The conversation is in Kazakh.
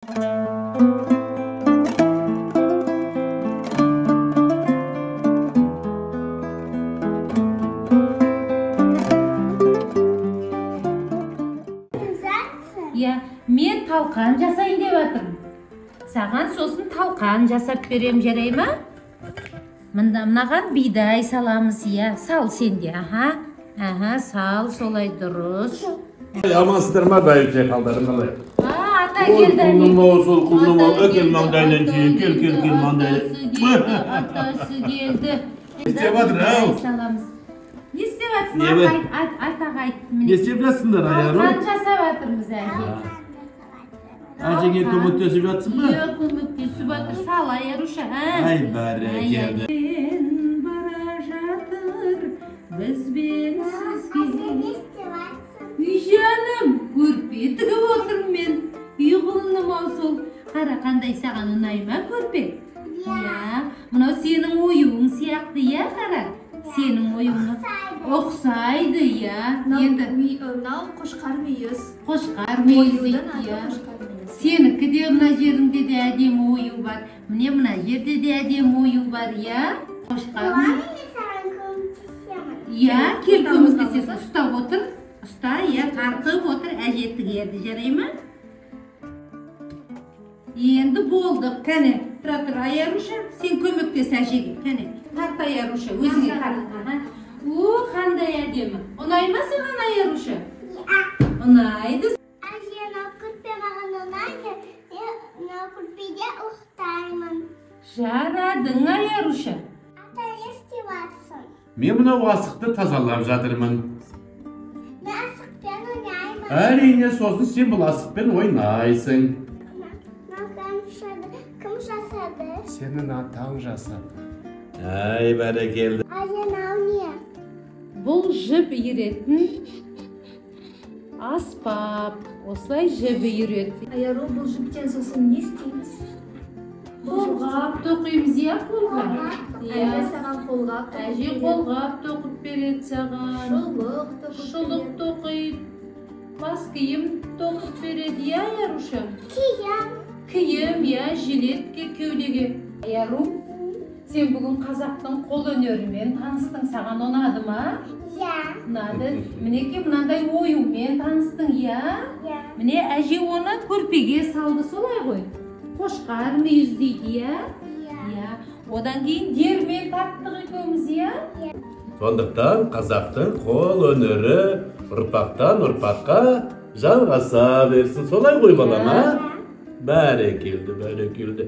Иә, мен талқан жасайын деп жатырмын. Саған сосын талқан жасап берем, жарай ма? Мында мынаған бидай саламыз, иә. Сал сен де, аха. Аха, сал, солай дұрыс. Амансыздар ма, бәйбіше, қалдарың қалай? Ата келді. Құлыным ау, сол құлыным ау, әкел маңдайынан сүйейін, кел, кел, кел, маңдайынан. Атасы келді. Не істеп жатыр, ау? Саламыз. Не істеп жатсың? Атаға айт. Не істеп жатсыңдар, Аяру? Талқан жасап жатырмыз, әже. Әжеге көмектесіп жатсың ба? Иә, көмектесіп жатыр. Сал, Аяруша. Ай, бәрекелді. Бара жатыр бізбен сізге. Үй жаным, көрпе тігіп отырмын мен. Үй құлыным ау сол. Қара, қандай саған ұнай ма көрпе? Иә. Мынау сенің оюың сияқты, иә, қара? Сенің оюыңа ұқсайды, иә. Енді мынау қошқар мүйіз. Қошқар мүйіз дейді, иә. Сенікі де мына жерінде де әдемі ою бар. Міне мына жерде де әдемі ою бар, иә. Қошқар мүйіз. Иә, кел көмектесесің. Ұстап отыр. Ұста, иә, тартып отыр, әже тігеді, жарай ма? Енді болды. Кәне, тұра тұр, Аяруша, сен көмектес әжеге. Кәне, тарт, Аяруша, өзіңе тарт. О, қандай әдемі. Ұнай ма саған, Аяруша? Иә. Ұнайды. Әже, мынау көрпе маған ұнайды. Мен мынау көрпеде ұйықтаймын. Жарадың, Аяруша. Ата, не істеп жатсың? Мен мынау асықты тазалап жатырмын. Мен асықпен ойнаймын. Әрине, сосын сен бұл асықпен ойнайсың. Кім жасады? Сенің атаң жасады. Ай, бәрекелді. Әже, мынау не? Бұл жіп иіретін аспап. Осылай жіп иіреді. Аяру, бұл жіптен сосын не істейміз? Қолғап тоқимыз, иә, қолғап. Әже саған қолғап тоқып Әже қолғап тоқып береді саған. Шұлық тоқып береді. Шұлық тоқиды. Бас киім тоқып береді, иә, Аяруша? Киім. Киім, иә, жилетке, кеудеге. Аяру, сен бүгін қазақтың қол өнерімен таныстың, саған ұнады ма? Иә. Ұнады. Мінекей мынандай оюмен таныстың, иә? Иә. Міне әже оны көрпеге салды, солай ғой? Қошқар мүйіз дейді, иә? Иә. Иә. Одан кейін дермен тарттық екеуміз, иә? Иә. Сондықтан қазақтың қол өнері ұрпақтан ұрпаққа жалғаса берсін. Солай ғой, балам, а? Бәрекелді, бәрекелді.